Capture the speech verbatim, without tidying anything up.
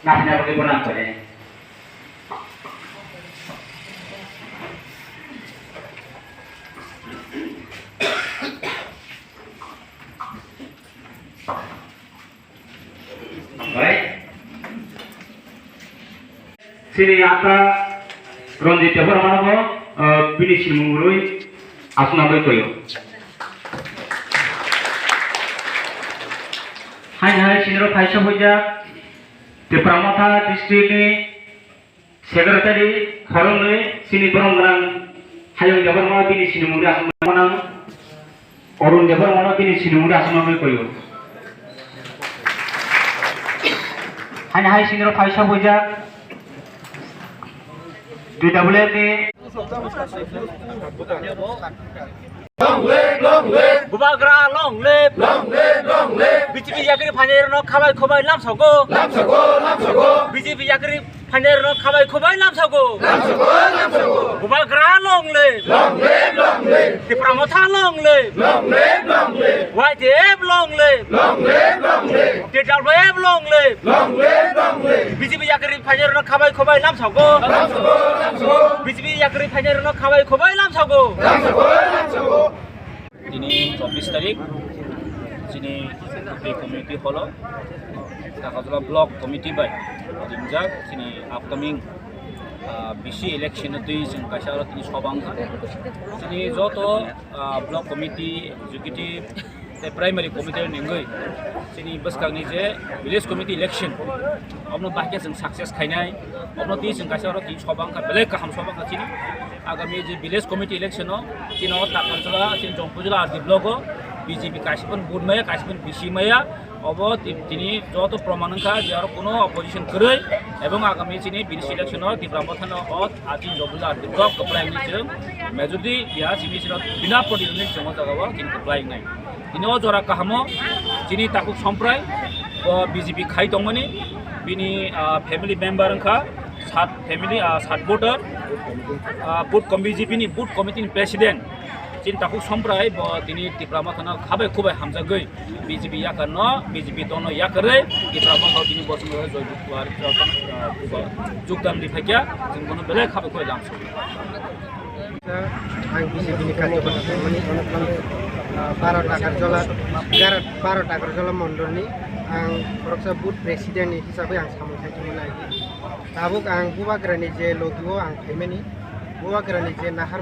Nabini bagwi bono ang koi. Right? Chini ata Ranjit Debbarma no, uh, bini sinimung rwi aswk nangwi koyo. Haini hai chini rok phaisa puijak Tipra Motha district ni Secretary khoroknwi chini borom gwnang Hayung Debbarma bini sinimung rwi aswk nangwi koyo. Arun Debbarmano bini sinimung rwi aswk nangwi koyo. Haini hai chini rok phaisa puijak D W F ni. Long live, long live. Bubagra long live. Long live, long live. B J P yakri phainairokno khabai khubai lamsogo. Lamsogo, lamsogo. B J P yakri phainairokno khabai khubai lamsogo. Lamsogo, lamsogo. Bubagra long live. Long live, long live. Tipra Motha long live. Long live, long live. Y T F long live. Long live, long live. T W F long live. Long live, long live. B J P yakri phainairokno khabai khubai lamsogo. Lamsogo, lamsogo. B J P yakri phainairokno khabai khubai lamsogo. Lamsogo, lamsogo. Tini chobbish tarik chini Kuthwi Community Hall o Takarjala Block Committee bai ringjak chini upcoming, ah, B C election o twi chwng kaisa aro tini soba wngkha. Chini joto, ah, Block Committee, Executive tei Primary Committee ni wngwi chini bwskangni je Village Committee election, omono bahai khe chwng success khainai, omono twi chwng kaisa aro tini soba wngkha, belai kaham soba wngkha chini. Agami je village committee election o chini o Takarjala, chini Jampui jila R D block o B J P kaisa phano vote maya, kaisa phano B C maya. Obo ti-, tini joto proman wngkha je aro kuno opposition kwrwi, ebong agami chini B C election o Tipra Motha no o a chini Jampui jila R D block kwplai wngwi chwng majority ya chini chwng bina podi wngwi chwng o jaga o chini kwplai wngnai. Tini o jora kahamo chini takhuk Somprai bo B J P khai tongmani, bini, ah, family member wngkha sat family, ah, sat voter, ah, booth com-, B J P ni booth committee ni president chini takhuk Somprai bo tini Tipra Motha no khabai khubai hamjagwi B J P yakar no, B J P dol no yakarwi Tipra Motha o tini bo chwng joy jukdam ri phaikha, chwng bono belai khabai khubai lamsogwi. Ang B J P ni karyakarta tongmani, ah, baro Takarjala, baro, baro Takarjala mondolni ang khoroksa booth president ni hisabwi ang samung khai tongmani agi. Tabuk ang Bubagrani je logi o ang phaimani, Bubagrani je nahar